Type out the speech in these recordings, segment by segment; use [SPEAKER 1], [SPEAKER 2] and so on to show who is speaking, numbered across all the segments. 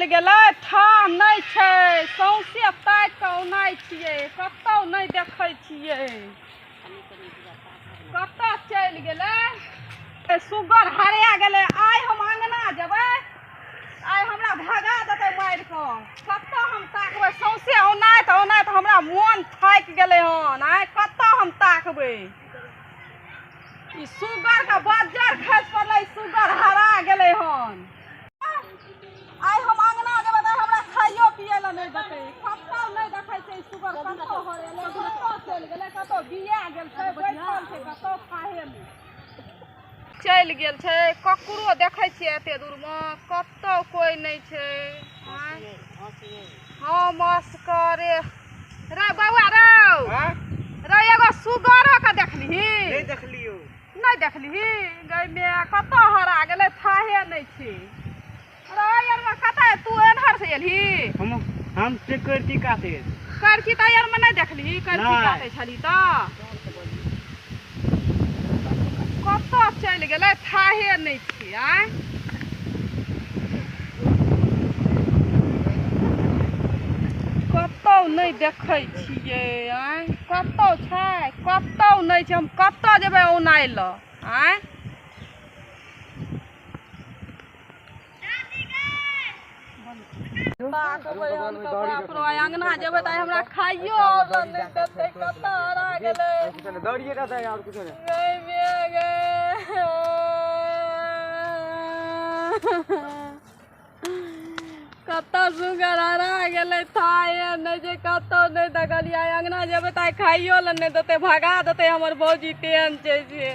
[SPEAKER 1] चलि गेलै ठाह नहि छै, सौंसे ताकि कऽ औनाइ छियै, कतौ नहि देखै छियै, कतऽ चलि गेलै। सुगर हरा गेलै। आइ हम अङ्गना जेबै, आइ हमरा भगा देतै मारि कऽ। कतऽ हम ताकबै, सौंसे औनाइत औनाइत हमरा मोन थाकि गेलै हन। आइ कतऽ हम ताकबै? ई सुगरके बज्जर खसि पड़लै, सुगर हरा गेलै हन। आइ हम अङ्गना जेबै तऽ हमरा खाइयो पियै लए नहि देतै। कतौ नहि देखै छै सुगर, कतौ हरेलै, कतौ चलि गेलै, कतौ बिया गेल छै, बैठल छै कतौ, खाहे नहि चलि गेल छै। ककरो देखै छियै एते दूरमे, कतौ कोइ नहि छै। हम असगरे रे बौआ रौ, रे एगो सुगरो के देखलिही?
[SPEAKER 2] नहि देखलियौ।
[SPEAKER 1] नहि देखलिही? गै मे कतऽ हरा गेलै, थाहे नहि छै। रे यार कतऽ तू एन्हर से एलही?
[SPEAKER 2] हम से करती काटे
[SPEAKER 1] करची तऽ यार मे नहि देखलिही? करची काटे छली तऽ कतऽ चलि गेलै, थाहे नहि छै। आँय कतौ नहि देखै छियै। आँय कतौ छै? कतौ नहि छै। हम कतऽ जेबै औनाइ लए? आँय अङ्गना जेबै तऽ हमरा खाइयो नहि देतै। कतऽ हरा गेलै? कतऽ सुगर हरा गेलै, थाहे नहि छै, कतौ नहि देखलियै। अङ्गना जेबै तऽ खाइयो लए नहि देतै, भगा देतै हमर भौजी, तेहन छै से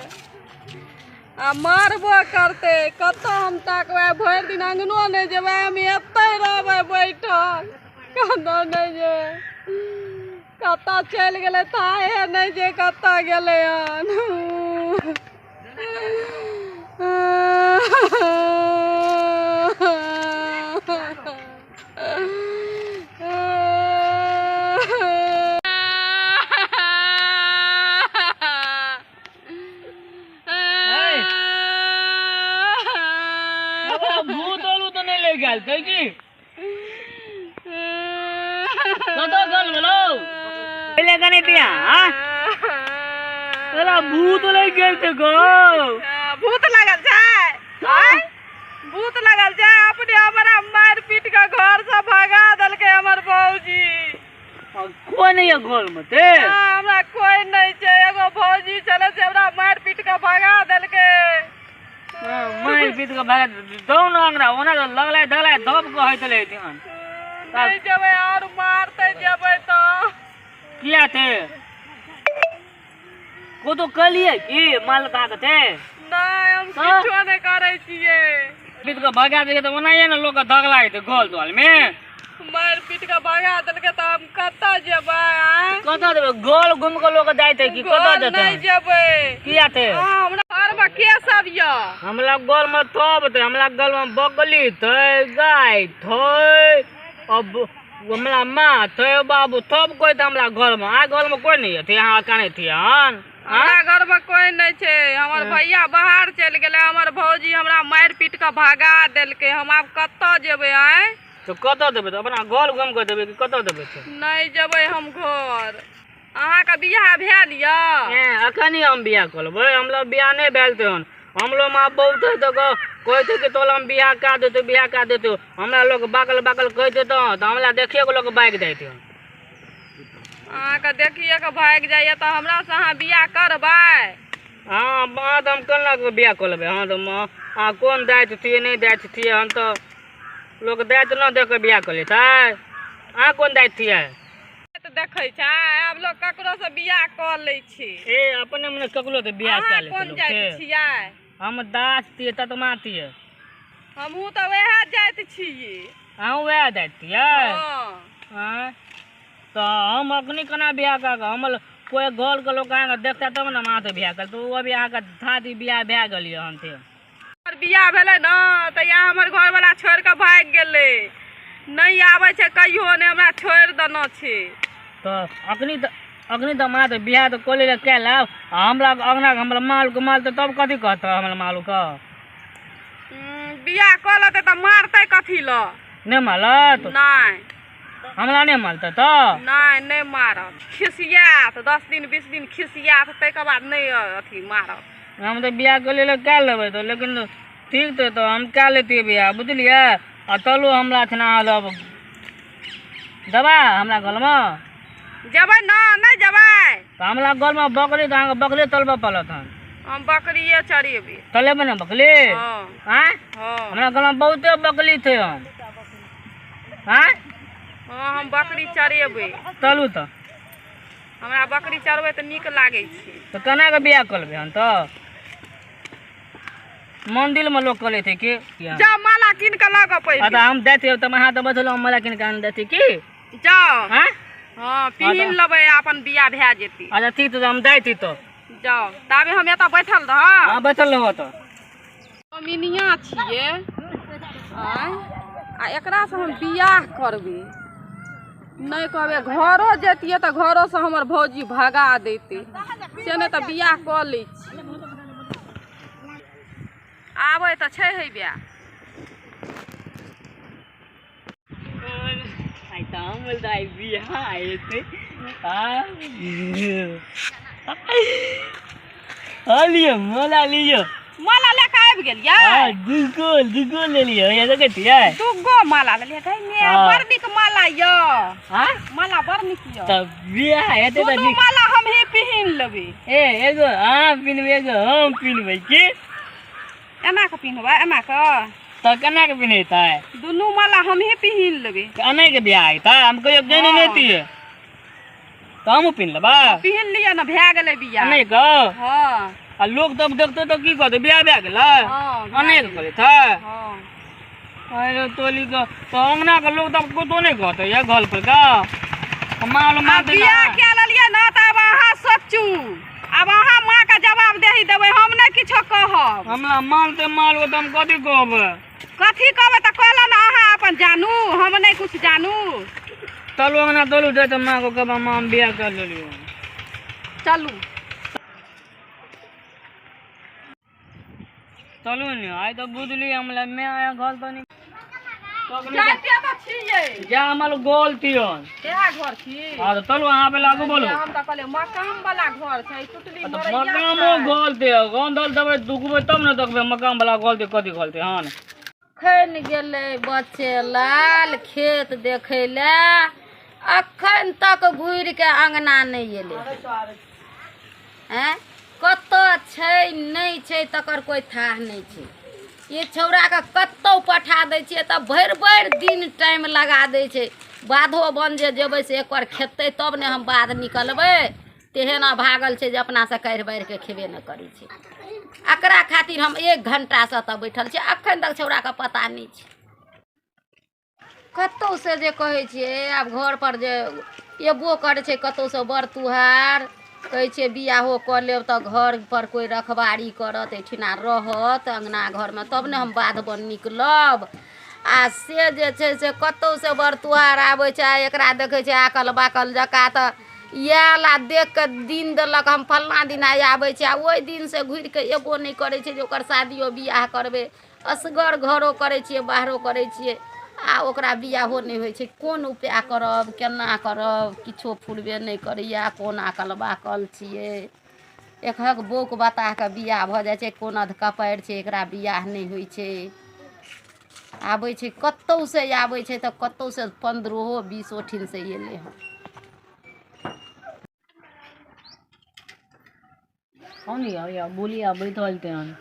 [SPEAKER 1] आ मारबो करतै। कतऽ हम ताकबै? भरि दिन अङ्गनो नहि जेबै, हम एतै रहबै बैठल, कतौ नहि जेबै। कतऽ चलि गेलै, थाहे नहि छै, कतऽ गेलै हन।
[SPEAKER 2] भूत तऽ नहि ले गेल छै की? कतऽ गेल बोलो? पहिले कने दिया अरे भूत ले गेल छै गो।
[SPEAKER 1] भूत लागल छै, भूत लागल छै। अपने हमरा मारि पीट के घर से भगा देलकै हमर भौजी।
[SPEAKER 2] कोई नहीं है घर में ते?
[SPEAKER 1] हमरा कोई नहीं छै, एगो भौजी छलै से हमरा मारि पीट के भगा देलकै।
[SPEAKER 2] मारि पीट के भगा दौ न अंगना, ओना तऽ लगलै दगलै दब कहैत छलै तेहन।
[SPEAKER 1] नहि जेबै, आओर मारतै जेबै तऽ।
[SPEAKER 2] किया ते को तो कहलियै की माल कहाँ के थे?
[SPEAKER 1] नहि, हम किछो नहि करै छियै।
[SPEAKER 2] पीट के भगा देलकै तऽ ओनाहिए ने लोक दगला हेतै गल द्वाल में।
[SPEAKER 1] मारि पीट के भगा देलकै तऽ हम कतऽ जेबै?
[SPEAKER 2] कतऽ जेबै? गल घुमि कऽ लोक जाइत है कि कतऽ जेतै?
[SPEAKER 1] नहि जेबै।
[SPEAKER 2] किया ते?
[SPEAKER 1] हमरा घर में के सब यऽ?
[SPEAKER 2] हमरा गल में तब ते, हमरा गल में बकली थे, गाय थे, अब हमरा माँ थे, बाबू तब कोई तऽ हमरा घर में। आ घर में कोई नहीं है, यहाँ काने थी हन?
[SPEAKER 1] हमरा घर में कोई नहीं छै, हमर भैया बाहर चलि गेलै, हमर भौजी हमरा मारि पीट कऽ भगा देलकै। हम आब कतऽ जेबै? आँय
[SPEAKER 2] तऽ कतऽ देबै? तऽ अपना घर घुमि कऽ देबै कि कतऽ देबै?
[SPEAKER 1] नहि जेबै हम घर। अहाँके बियाह भेल यऽ?
[SPEAKER 2] अखन हम बियाह कऽ लेबै, हमरा बियाह नहि भेल तेहन। हमरो माँ बहुत है तऽ कहै छै कि तोला हम बियाह कए देतौ, बियाह कए देतौ। हमरा लोक बाकल बाकल कहै छै तऽ हमरा देखिए कऽ लोक भागि जाइ छै।
[SPEAKER 1] अहाँके देखिए कऽ भागि जाइए तऽ हमरासँ अहाँ बियाह करबै?
[SPEAKER 2] हँ, तऽ हम केना कऽ बियाह कऽ लेबै? हँ तऽ अहाँ कोन दायित्व छियै, नहि दायित्व छियै? हम तऽ लोक दायित्व नहि देख कऽ बियाह कऽ लै छै। अहाँ कोन दायित्व छियै?
[SPEAKER 1] देखै छै आब लोक ककरोसँ बियाह कऽ लै छै।
[SPEAKER 2] ए अपने मने ककरो तऽ बियाह कऽ लै छै।
[SPEAKER 1] कोन जाति छियै?
[SPEAKER 2] हम दास छियै, ततमा छियै।
[SPEAKER 1] हमहूँ तऽ वएह जाति छियै।
[SPEAKER 2] अहूँ वएह जाति छियै? हँ। तऽ हम अखनी केना बियाह कऽ कऽ हमर कोइ घरके लोक अहाँके देखतै तब ने हम अहाँसँ बियाह करब। तऽ ओ अभी अहाँके शादी बियाह भए गेल यऽ हन से?
[SPEAKER 1] हमर बियाह भेलै ने तऽ यहाँ हमर घरवला छोड़ि कऽ भागि गेलै, नहि आबै छै कहियो नहि, हमरा छोड़ि देने छै।
[SPEAKER 2] तऽ अखनी तऽ हम अहाँसँ बियाह तऽ कऽ लेलियै कए लेब, आ हमरा अङ्गना हमरा मालके माल तऽ तब कथी कहतै हमरा मालके?
[SPEAKER 1] बियाह कऽ लेतै तऽ मारतै कथी लए?
[SPEAKER 2] नहि मारत?
[SPEAKER 1] नहि।
[SPEAKER 2] हमरा नहि मारतै तऽ?
[SPEAKER 1] नहि, नहि मारत, खिसियात 10 दिन 20 दिन खिसियात, ताहिके बाद नहि अथी मारत।
[SPEAKER 2] हम तऽ बियाह के लेल कए लेबै तऽ, लेकिन ठीक छै तऽ हम कए लेतियै बियाह, बुझलियै? आ चलू हमरा ठिना लब देबै हमरा गलमे?
[SPEAKER 1] जेबै न, नहि जेबै?
[SPEAKER 2] तऽ हमरा गलमे बकरी तऽ अहाँके बकरी तलबऽ पड़त हन।
[SPEAKER 1] हम बकरिए चरेबै।
[SPEAKER 2] तलेबै ने बकरी?
[SPEAKER 1] हँ।
[SPEAKER 2] आँय?
[SPEAKER 1] हँ।
[SPEAKER 2] हमरा गलमे बहुते बकरी छै हन। आँय?
[SPEAKER 1] हँ, हम बकरी चरेबै।
[SPEAKER 2] चलू तऽ।
[SPEAKER 1] हमरा बकरी चरबै तऽ नीक लागै छै।
[SPEAKER 2] तऽ केना कऽ बियाह कऽ लेबै हन तऽ? मंदिरमे लोक कऽ लेतै की?
[SPEAKER 1] जाउ माला कीन कऽ लऽ कऽ पहिले।
[SPEAKER 2] तऽ हम दैतियै तऽ अहाँ तऽ बैठल हम माला कीन कऽ आनि दैती की?
[SPEAKER 1] जाउ।
[SPEAKER 2] आँय?
[SPEAKER 1] हँ, पिन्ह लेबै आ अपन बियाह भए जेतै।
[SPEAKER 2] अच्छा ठीक छै, तऽ हम दैती तऽ।
[SPEAKER 1] जाउ, ताबे हम एतऽ बैठल रहब।
[SPEAKER 2] हँ, बैठल रहब तऽ।
[SPEAKER 1] कमिनिया छियै आँय, आ एकरासँ हम बियाह करबै। नहि कहबै घरो जैतियै तऽ घरोसँ हमर भौजी भगा दैतै, से नहि तऽ बियाह कऽ लै छी। आबै तऽ छै हे बियाह।
[SPEAKER 2] आइ तऽ हम बोलते आइ बियाह हेतै। हाँ लियौ, माला लियौ।
[SPEAKER 1] माला लए कऽ आबि गेलियै?
[SPEAKER 2] हाँ, दूगो लेलियै। हैया देखै छियै?
[SPEAKER 1] दूगो माला लेलियै। गै माय,
[SPEAKER 2] हाँ।
[SPEAKER 1] बड़ नीक माला यऽ।
[SPEAKER 2] हाँ?
[SPEAKER 1] माला बड़ नीक यऽ।
[SPEAKER 2] तऽ बियाह हेतै तऽ
[SPEAKER 1] दुनू
[SPEAKER 2] नीक।
[SPEAKER 1] माला हमही पहिन लेबै।
[SPEAKER 2] ए, एगो अहाँ पिन्हबै, एगो हम पिन्हबै की?
[SPEAKER 1] एना कऽ पिन्हबै, एना कऽ।
[SPEAKER 2] तऽ केना कऽ पिन्हेतै?
[SPEAKER 1] दुनू माला हमही पहिन लेबै।
[SPEAKER 2] तऽ एना कऽ बियाह हेतै? हम कहियो गेने नहि
[SPEAKER 1] हाँ।
[SPEAKER 2] तियै। तऽ हमहूँ पिन्ह लेबै?
[SPEAKER 1] पहिन लिअ ने, भए गेलै बियाह।
[SPEAKER 2] एना कऽ?
[SPEAKER 1] हँ।
[SPEAKER 2] आ लोक तब देखतै तऽ की कहतै, बियाह भए गेलै?
[SPEAKER 1] हँ, भए
[SPEAKER 2] एना कऽ
[SPEAKER 1] गेलै।
[SPEAKER 2] करै छै?
[SPEAKER 1] हँ।
[SPEAKER 2] अरे तोली कऽ तऽ अङ्गना के लोक तब कतौ नहि कहतै ये घर पर का? माल
[SPEAKER 1] आब
[SPEAKER 2] मारतै ना।
[SPEAKER 1] बियाह कए लेलियै ने तऽ आब अहाँ सोचू, आब अहाँ माँके जवाब देही देबै, हम नहि किछो कहब।
[SPEAKER 2] हमरा मारतै माल तऽ हम कथी कहबै?
[SPEAKER 1] कथी कहबै तऽ कहलहुँ ने, अहाँ अपन जानू, हम नहि किछु जानू।
[SPEAKER 2] चलू अङ्गना चलू, जाइ तऽ माँके कहबै माँ हम बियाह कऽ लेलियै।
[SPEAKER 1] चलू।
[SPEAKER 2] चलू ने, आइ तऽ बुझलियै हमरा माय आया घर तऽ नहि
[SPEAKER 1] जाइते तऽ छियै।
[SPEAKER 2] जा हमर गोल तियन।
[SPEAKER 1] इएह घर छी।
[SPEAKER 2] हाँ तऽ चलू अहाँ पहिले आगू बोलू।
[SPEAKER 1] हम तऽ कहलियै मकान वाला घर छै, टुटली
[SPEAKER 2] तऽ
[SPEAKER 1] मरैया
[SPEAKER 2] मकानो
[SPEAKER 1] छै।
[SPEAKER 2] गोल दे गंधल देबै दुखबै तब ने देखबै मकान वाला गोल दे कथी गोल दे। हाँ ने।
[SPEAKER 3] अखन गेलै बच्चे लाल खेत देखै लए, अखन तक घुरि के अङ्गना नहि एलै। आँय, कतऽ छै नहि छै तकर कोइ थाह नहि छै। ई छौड़ाके कतहु पठा दै छियै तऽ भरि भरि दिन टाइम लगा दै छै। बाधो बन जे जेबै से एक बार खेतै तब ने हम बाध निकलबै। तेहन भागल छै जे अपनासँ काढ़ि बाढ़िके खेबे नहि करै छै। एकरा खातिर हम 1 घंटासँ एतऽ बैठल छियै, अखन तक छौड़ाके पता नहि छै। कतहुसँ जे कहै छियै आब घरपर जे एबो करै छै कतहुसँ बर तुहार, कहै छियै बियाहो कऽ लेब तऽ घरपर कोइ रखबारी करत, एहिठिना रहत अङ्गना घरमे तब ने हम बाध बन निकलब। आ से जे छै से कतहुसँ बर तुहार आबै छै आ एकरा देखै छै आकल बाकल जकाँ तऽ आयल आ देख कऽ दिन देलक हम फल्लाँ दिन आइ आबै छी, आ ओहि दिनसँ घुरि कऽ एबो नहि करै छै जे ओकर शादियो बियाह करबै। असगर घरो करै छियै, बाहरो करै छियै, आ ओकरा बियाहो नहि होइ छै। कोन उपाय करब, केना करब, किछो फुरबे नहि करैए। कोन आकल बाकल छियै, एकहक बौक बताहके बियाह भऽ जाइ छै, कोन अधकपारि छै एकरा बियाह नहि होइ छै। आबै छै कतहुसँ आबै छै तऽ कतहुसँ 15-20 ठीनसँ एलै हँ।
[SPEAKER 2] कौन या या बोलिया बैठल ते हन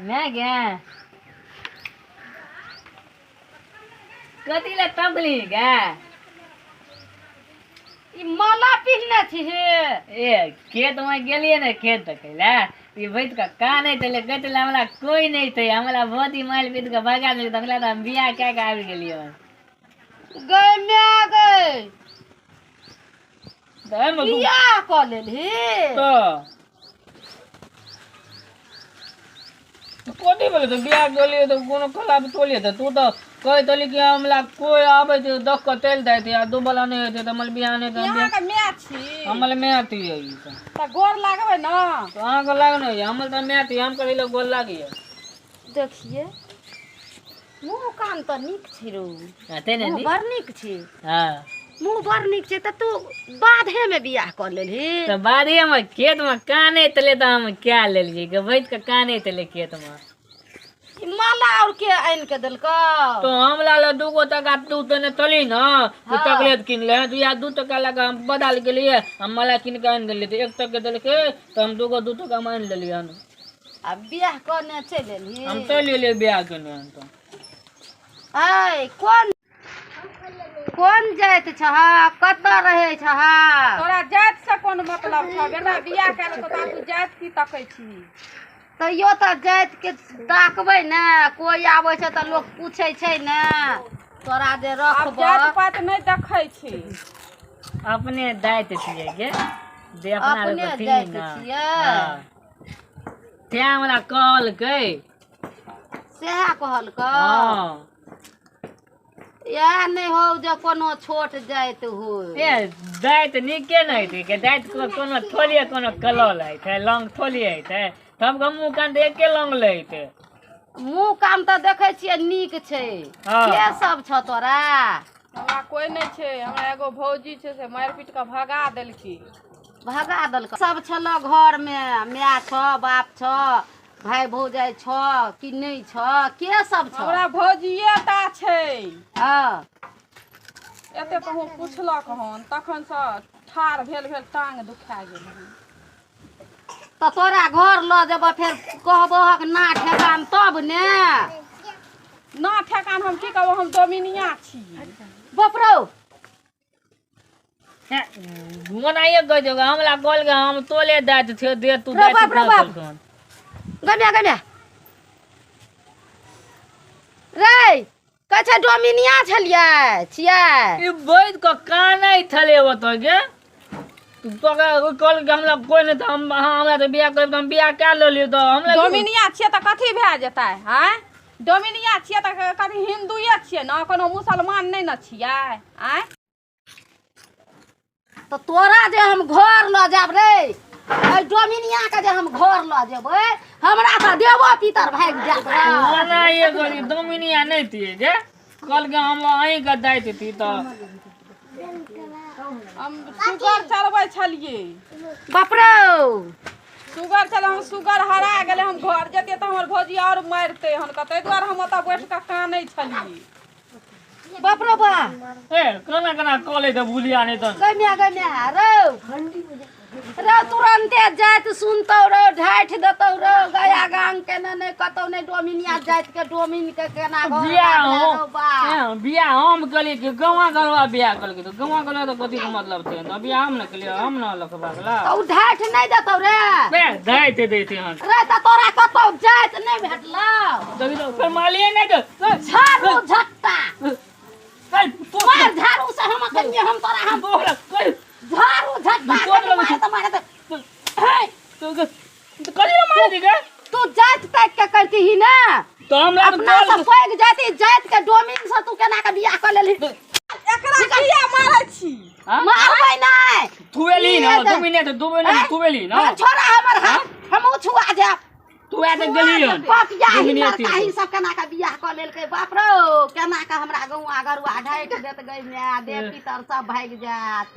[SPEAKER 2] मैं गे कथी ले तकली गे?
[SPEAKER 3] ई माला पिन्हने छी हे?
[SPEAKER 2] ए खेत में गेलियै ने खेत देखै लए, ई बैठ कऽ कानै छलै, कहै छलै हमरा कोइ नहि छै, हमरा भौजी मारि पीट कऽ भगा देलकै, तखने तऽ हम बियाह कए कऽ आबि गेलियै।
[SPEAKER 3] गै माय गै,
[SPEAKER 2] तऽ एहिमे दू-
[SPEAKER 3] बियाह कऽ लेलही?
[SPEAKER 2] तऽ कथी भेलै तऽ बियाह गेलियै तऽ कोनो खराब थोड़ी हेतै? तू तऽ कहैत छली कि हमरा कोइ आबै छै देख कऽ चलि जाइ छै आ दूबला नहि होइ छै तऽ हमर बियाह नहि तऽ
[SPEAKER 1] ई
[SPEAKER 2] हम बियाह
[SPEAKER 1] अहाँके माय छी?
[SPEAKER 2] हमर माय तऽ यऽ ई तऽ।
[SPEAKER 1] तऽ गोर लागबै ने?
[SPEAKER 2] तऽ अहाँके लागने यऽ, हमर तऽ माय तऽ यऽ, हम कथी लए गोर लागैए?
[SPEAKER 3] देखिए। मुँह कान तऽ नीक छै रौ।
[SPEAKER 2] ते ने
[SPEAKER 3] मुँह
[SPEAKER 2] नीक।
[SPEAKER 3] बड़ नीक छै।
[SPEAKER 2] हाँ।
[SPEAKER 3] मुँह बड़ नीक छै, तऽ तू बाधेमे बियाह कऽ लेलही?
[SPEAKER 2] तऽ बाधेमे खेतमे काने तले तऽ हम कए लेलियै गे, बैठ कऽ काने तले खेतमे।
[SPEAKER 3] ई माला और के आनि के देलकौ?
[SPEAKER 2] तो हमरा लग 2 टका तू तने तली न, तू
[SPEAKER 3] हाँ।
[SPEAKER 2] चॉकलेट किन ले, तू या 2 टका लगा हम बदल गेलियै, हम माला किन के आनि देलियै, तऽ 1 टके देलकै तऽ हम 2 2 टका मे आनि लेलियै हन।
[SPEAKER 3] आ बियाह कने चलि एलही?
[SPEAKER 2] हम चलि एलियै बियाह केने हन तऽ।
[SPEAKER 3] ऐ कोन कोन जाति छह, कतऽ रहै छह?
[SPEAKER 1] तोरा जाति से कोन मतलब छह बेटा? बियाह कए लेलकौ तऽ आब तू जाति की तकै छी?
[SPEAKER 3] तैयो तऽ जाति के ताकबै ने, कोइ आबै छै तऽ लोक पूछै छै ने तोरा जे
[SPEAKER 1] आब
[SPEAKER 3] रखबह।
[SPEAKER 1] जाति पाति नहि देखै छी।
[SPEAKER 2] अपने जाति छियै गे, जे अपना
[SPEAKER 3] अपने
[SPEAKER 2] लोक
[SPEAKER 3] जाति
[SPEAKER 2] ने।
[SPEAKER 3] छियै।
[SPEAKER 2] हाँ। तें हमरा कहलकै।
[SPEAKER 3] सएह कहलकौ?
[SPEAKER 2] हाँ।
[SPEAKER 3] इएह नहि हौ जे कोनो छोट जाति होय।
[SPEAKER 2] ए जाति नीके नहि हेतै के, जाति कोनो थोड़िए कोनो कलल हेतै, लौंग थोड़िए हेतै, तब मुँह कान तऽ एके लौंग लै हेतै।
[SPEAKER 3] मुँह कान तऽ देखै छियै नीक छै।
[SPEAKER 2] हाँ।
[SPEAKER 3] के सब छौ तोरा?
[SPEAKER 1] हमरा कोइ नहि छै, हमरा एगो भौजी छै से मारि पीट कऽ भगा देलकै।
[SPEAKER 3] भगा देलकै? सब छलौ घरमे, माय छौ, बाप छौ, भाय भौजाइ छौ कि नहि छौ, के सब छौ?
[SPEAKER 1] हमरा भौजिये टा छै।
[SPEAKER 3] हाँ।
[SPEAKER 1] एते तऽ हम पुछलक हन तखनसँ ठाढ़ भेल भेल टांग दुखा गेल हन।
[SPEAKER 3] तऽ तोरा घर लऽ जेबऽ, फेर कहबहक ना ठेकान तब ने।
[SPEAKER 1] ना ठेकान हम की कहबो, हम डोमिनिया छी।
[SPEAKER 3] बाप रौ।
[SPEAKER 2] मनाइए कह देबो, हमरा कहलकै हम तोले दैत छियौ, दे तू
[SPEAKER 3] रे
[SPEAKER 2] दैत
[SPEAKER 3] बाप रे
[SPEAKER 2] ना
[SPEAKER 3] बाप।
[SPEAKER 2] कहलखुन।
[SPEAKER 3] गम्या गम्या रे, कहै छै डोमिनिया छलियै छियै।
[SPEAKER 2] ई बैठ कऽ कानै छलै ओतऽ गे। तू तोरा ओ कहलकै हमरा कोइ नहि, तऽ हम अहाँ हमरा तऽ बियाह करब तऽ हम बियाह कए लेलियै, तऽ हमरा की-
[SPEAKER 1] डोमिनिया छियै तऽ कथी भए जेतै? आँय, डोमिनिया छियै तऽ कथी हिन्दुए छियै ने, कोनो मुसलमान नहि ने छियै? आँय,
[SPEAKER 3] तऽ तोरा जे हम घर लऽ जायब रे, एहि डोमिनिया के जे हम घर लऽ जेबै, हमरा तऽ देबो पितर भागि जायत रे।
[SPEAKER 2] मनाइए कहलियै डोमिनिया नहि थियै गे, कहलकै हम अहीँके दैत थी तऽ।
[SPEAKER 1] हम सुगर चलबै छलियै।
[SPEAKER 3] बाप रौ।
[SPEAKER 1] सुगर छलै, हम सुगर हरा गेलै। हम घर जैतियै तऽ हमर भौजी आओर मारितै हन, ताहि दुआरे हम ओतऽ बैठ कऽ कानै छलियै।
[SPEAKER 3] बाप रौ बा।
[SPEAKER 2] ए केना केना कऽ लै तऽ भुलिया नहि तऽ।
[SPEAKER 3] गम्या गम्या रौ रौ, तुरन्ते जाति सुनतौ रौ, ढाठि देतौ रौ, गया गांग केने नहि कतौ नहि डोमिनिया जाति के डोमिन के केना घर
[SPEAKER 2] बियाह
[SPEAKER 3] बाबला
[SPEAKER 2] हो।
[SPEAKER 3] रौ बा।
[SPEAKER 2] ए, बियाह हम केलियै कि गौआँ गलवा बियाह केलकै? तऽ गौआँ गलवा तऽ कथी के मतलब छै? तऽ बियाह हम ने केलियै, हम ने लखबा गेला।
[SPEAKER 3] तऽ ओ ढाठि नहि देतौ रे?
[SPEAKER 2] बे दैते दैते हन
[SPEAKER 3] रे। तऽ तोरा कतौ जाति नहि भेटलौ?
[SPEAKER 2] देखी तऽ फेर मालिए नहि दे।
[SPEAKER 3] झाड़ू झट्टा
[SPEAKER 2] ए, तो
[SPEAKER 3] मार झाड़ू से हम कनिए हम तोरा हम
[SPEAKER 2] तोरा कहि
[SPEAKER 3] झाड़ू झट्टा
[SPEAKER 2] तोड़
[SPEAKER 3] कनि
[SPEAKER 2] लगै छै।
[SPEAKER 3] मारे तऽ मारे तऽ
[SPEAKER 2] तो कथी रे मारि गे?
[SPEAKER 3] तू जाति ताकि के करतीही ने।
[SPEAKER 2] तऽ हमरा तऽ
[SPEAKER 3] अपना
[SPEAKER 2] तोड़
[SPEAKER 3] से पैघ जाति जाति के डोमिन से तू केना के बियाह कऽ लेलही?
[SPEAKER 1] एकरा किया मारै छी?
[SPEAKER 2] हाँ?
[SPEAKER 3] मारबै नहि।
[SPEAKER 2] थुएली न।
[SPEAKER 3] ई
[SPEAKER 2] 2 मिनट, 2 मिनट थुएली न।
[SPEAKER 3] हम छोड़ा हमर हाथ, हम छुआ जायब।
[SPEAKER 2] तू आ तऽ गेली हन।
[SPEAKER 3] पपिया ही
[SPEAKER 2] 2 मिनट।
[SPEAKER 3] लड़का ही सब केना के बियाह कऽ लेलकै? बाप रौ, केना के हमरा गौआ गरुआ ढाकि देत गै माय, देह पितर सब भागि जायत।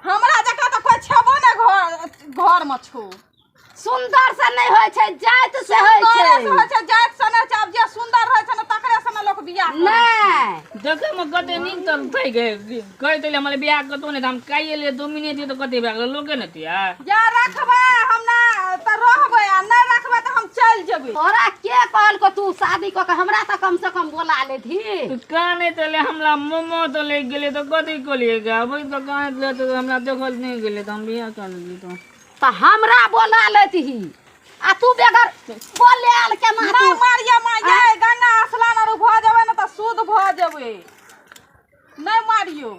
[SPEAKER 1] हमरा जकाँ तऽ कोइ छेबो नहि घर घर मे छौ।
[SPEAKER 3] सुन्दर से नहि होइ छै, जाति से होइ
[SPEAKER 1] सुन्दरे से
[SPEAKER 3] छै।
[SPEAKER 1] होइ छै, जाति से नहि होइ छै। आब जे सुन्दर रहै छै ने तकरे से ने लोक बियाह करै छै।
[SPEAKER 3] नहि
[SPEAKER 2] देखै मे कते नीक तऽ छै गे, कहि देलियै हमरा बियाह कतौ नहि तऽ हम काल्हि एलियै 2 मिनट तऽ कते भए गेलै, लोके ने तिया।
[SPEAKER 1] या रखबै हम ना तऽ रहबै, आ नहि रखबै तऽ हम चलि जेबै।
[SPEAKER 3] तोरा के कहलको तू शादी कऽ के हमरा तऽ कम से कम बोला लेतही?
[SPEAKER 2] कानै तले हमरा मोमो तऽ लागि गेलै, तऽ कथी कहलियै गे, आबै तऽ कानैत रहै तऽ हमरा देखल नहि गेलै तऽ हम बियाह कऽ लेलियै तऽ।
[SPEAKER 3] तऽ हमरा बोला लेतही आ तू बेगर बोलायल केना
[SPEAKER 1] नहि
[SPEAKER 3] तू?
[SPEAKER 1] मारिया माय यै, गंगा स्नान आर भऽ जेबै ने तऽ शुद्ध भऽ जेबै। नहि मारियौ,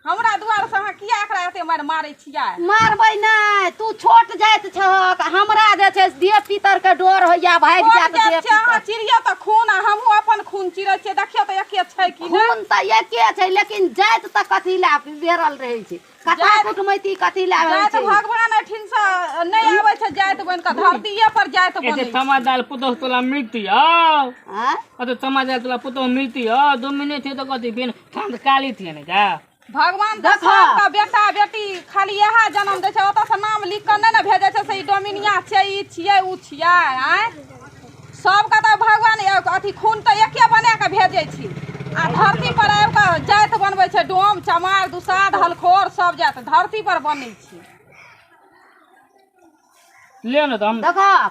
[SPEAKER 1] हमरा दुआरे से अहाँ किया एकरा एते मारि मारै छियै?
[SPEAKER 3] मारबै नहि, तू छोट जाति छहक, हमरा जे छै देह पितर के डर होइया, भागि
[SPEAKER 1] छोट
[SPEAKER 3] जायत
[SPEAKER 1] जाति
[SPEAKER 3] देह
[SPEAKER 1] छै अहाँ
[SPEAKER 3] पितर।
[SPEAKER 1] चिड़ियौ तऽ खून आ हमहूँ अपन खून चिड़ै छियै, देखियौ तऽ एके एके छै कि नहि।
[SPEAKER 3] खून तऽ एके छै, लेकिन जाति तऽ कथी लए बेरल रहै छै, कथा कुटमैती कथी लए होइ
[SPEAKER 1] जाति
[SPEAKER 3] छै?
[SPEAKER 1] भगवान एहिठिन से नहि आबै छै जाति बनि कऽ, धरतीये पर जाति
[SPEAKER 2] एते
[SPEAKER 1] बनै छै।
[SPEAKER 2] समादार पुतोह तोला मिलती हौ?
[SPEAKER 3] आँय?
[SPEAKER 2] अते समादार तोला पुतोह मिलती हौ? 2 मिनट थे तो कथी बिन ठंड काली थी ने का?
[SPEAKER 1] भगवान तऽ
[SPEAKER 3] देखऽ।
[SPEAKER 1] सबके बेटा बेटी खाली इएह जनम दै छै, ओतऽ से नाम लिख कऽ नहि ने भेजै छै से ई डोमिनिया छियै, ई छियै, ओ छियै। आँय, सबके तऽ भगवान अथी खून तऽ एके बना कऽ भेजै छी, आ धरती पर आबि कऽ जाति बनबै छै। डोम, चमार, दुसाध, हलखोर सब जाति धरती पर बनै छै।
[SPEAKER 2] ले ने तऽ हम
[SPEAKER 3] देखऽ,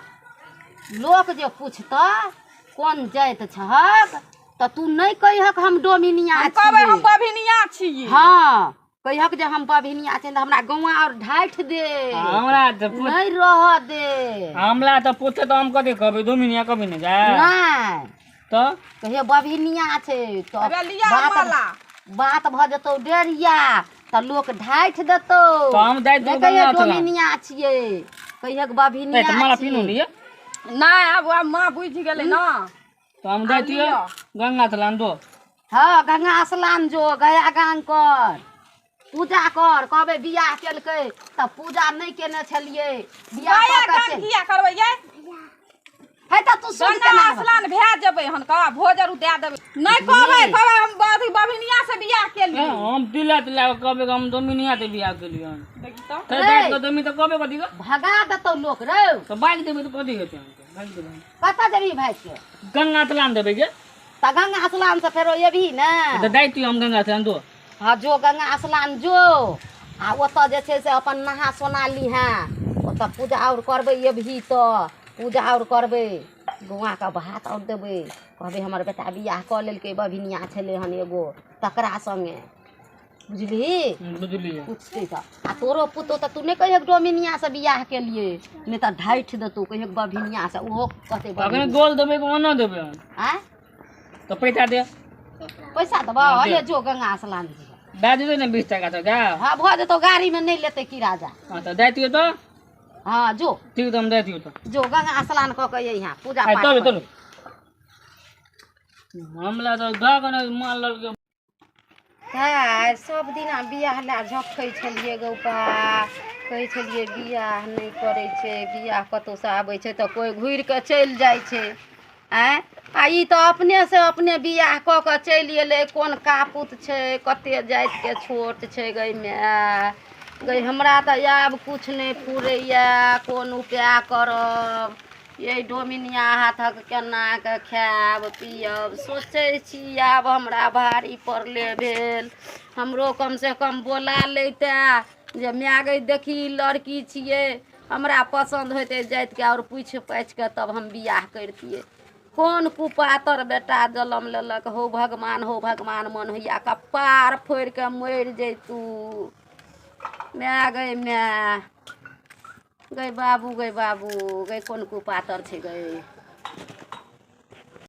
[SPEAKER 3] लोक जे पूछतऽ कोन जाति छहक, तऽ तू नहि कहिहक हम डोमिनिया
[SPEAKER 1] हम कहबै हम
[SPEAKER 3] छियै।
[SPEAKER 1] बभिनिया छियै।
[SPEAKER 3] हँ, कहिहक जे हम बभिनिया छियै, तऽ हमरा गौआ आओर ढाठि दे।
[SPEAKER 2] हमरा तऽ
[SPEAKER 3] नहि रहऽ दे।
[SPEAKER 2] हमरा तऽ पूछे तऽ हम कथी कहबै? 2 मिनट कभी नहि जा।
[SPEAKER 3] नहि।
[SPEAKER 2] तऽ
[SPEAKER 3] कहियो बभिनिया छै तऽ
[SPEAKER 1] अबे लिअ
[SPEAKER 3] बात
[SPEAKER 1] माला।
[SPEAKER 3] बात भऽ जेतौ डेरिया तऽ लोक ढाठि देतौ।
[SPEAKER 2] तऽ हम जाइ
[SPEAKER 3] नहि
[SPEAKER 2] दियौ
[SPEAKER 3] कहियो
[SPEAKER 2] गंगा तलाब।
[SPEAKER 3] डोमिनिया छियै, कहियो
[SPEAKER 2] ए
[SPEAKER 3] बभिनिया
[SPEAKER 2] तऽ माला पीनू
[SPEAKER 3] छियै।
[SPEAKER 2] लिअ।
[SPEAKER 1] नहि, आब आब माँ बुझि गेलै ने।
[SPEAKER 2] तऽ हम जाइ दियौ
[SPEAKER 1] लिअ।
[SPEAKER 2] गंगा तलाब दो।
[SPEAKER 3] हँ, गंगा स्नान जो, गया गांग कर, पूजा कर। कहबै बियाह केलकै तऽ पूजा नहि केने छलियै, बियाह
[SPEAKER 1] गया
[SPEAKER 3] कऽ कऽ
[SPEAKER 1] गान किया करबै यै?
[SPEAKER 3] हे तऽ तू सुन
[SPEAKER 1] गंगा
[SPEAKER 3] केना।
[SPEAKER 1] स्नान भए जेबै हन कऽ भोज आर दए देबै। नहि कहबै, कहबै हम अथी बभिनिया से बियाह
[SPEAKER 2] ए,
[SPEAKER 1] केलियै।
[SPEAKER 2] हम दिला दिला कऽ कहबै कि हम 2 मिनिया से बियाह केलियै।
[SPEAKER 1] देखी तऽ।
[SPEAKER 2] तऽ
[SPEAKER 3] रे।
[SPEAKER 2] बाइक कऽ 2 मिनट तऽ कहबै कथी कऽ?
[SPEAKER 3] भगा देतौ लोक रौ।
[SPEAKER 2] तऽ बाइक देबै तऽ कथी हेतै? अहाँके बाइक देबै।
[SPEAKER 3] कतऽ जेबही भागि के?
[SPEAKER 2] गंगा तलाब देबै के।
[SPEAKER 3] तऽ गंगा स्नान से फेरो एबही ने?
[SPEAKER 2] तऽ जाइ दियौ हम गंगा स्नान दो।
[SPEAKER 3] हँ, जो गंगा स्नान जो, आ ओतऽ जे छै से अपन नहा सोना लिहें। ओतऽ पूजा आओर करबै, एबही तऽ पूजा आओर करबै, गौआके भात आओर देबै। कहबै हमर बेटा बियाह कऽ लेलकै, बभिनिया छलै हन एगो तकरा सङ्गे, बुझलिही?
[SPEAKER 2] बुझलियै।
[SPEAKER 3] पूछतै तऽ आ तोरो पुतोह तऽ तू नहि कहियक डोमिनिया से बियाह केलियै, नहि तऽ ढाठि देतौ। कहियक बभिनिया से, ओहो कहतै
[SPEAKER 2] अखन
[SPEAKER 3] बभिनिया।
[SPEAKER 2] गोल देबै कि ओना देबै हम?
[SPEAKER 3] आँय?
[SPEAKER 2] तऽ पैसा दे।
[SPEAKER 3] पैसा देबौ।
[SPEAKER 2] हँ, दे।
[SPEAKER 3] अरे जो गंगा स्नान दिहे।
[SPEAKER 2] दए देतै ने 20 टका तऽ गा?
[SPEAKER 3] हँ, भऽ जेतौ, गाड़ीमे नहि लेतै की राजा।
[SPEAKER 2] हँ, तऽ दए दियौ तऽ।
[SPEAKER 3] हँ, जो।
[SPEAKER 2] ठीक, तऽ हम दए दियौ तऽ।
[SPEAKER 3] जो गंगा स्नान कऽ के अइहें, पूजा
[SPEAKER 2] आइ
[SPEAKER 3] पाठ
[SPEAKER 2] चलू।
[SPEAKER 3] कर।
[SPEAKER 2] चलू, हमरा तऽ दऽ कऽ ने माल ललकै।
[SPEAKER 3] है सब दिना बियाह लए झखै छलियै गौपा, कहै छलियै बियाह नहि करै छै, बियाह कतहुसँ आबै छै तऽ कोइ घुरि कऽ चलि जाइ छै। आँय, आ ई तऽ अपनेसँ अपने बियाह कऽ कऽ चलि एलै। कोन कापूत छै, कते जातिके छोट छै। गै माय गै, हमरा तऽ आब किछु नहि फुरैए। कोन उपाय करब? एहि डोमिनिया हाथक केना कऽ खायब पियब, सोचै छी। आब हमरा भारी पड़ले भेल। हमरो कमसँ कम बोला लैते जे माय गै, देखी लड़की छियै, हमरा पसन्द होइतै जातिके, आओर पूछि पाछि कऽ तब हम बियाह करितियै। कोन कुपातर बेटा जनम लेलक। हौ भगवान, हौ भगवान, मन होइया कपार फोड़ि कऽ मरि जैतू। माय गै माय गै, बाबू गै बाबू गै, कोन कुपातर छै गै।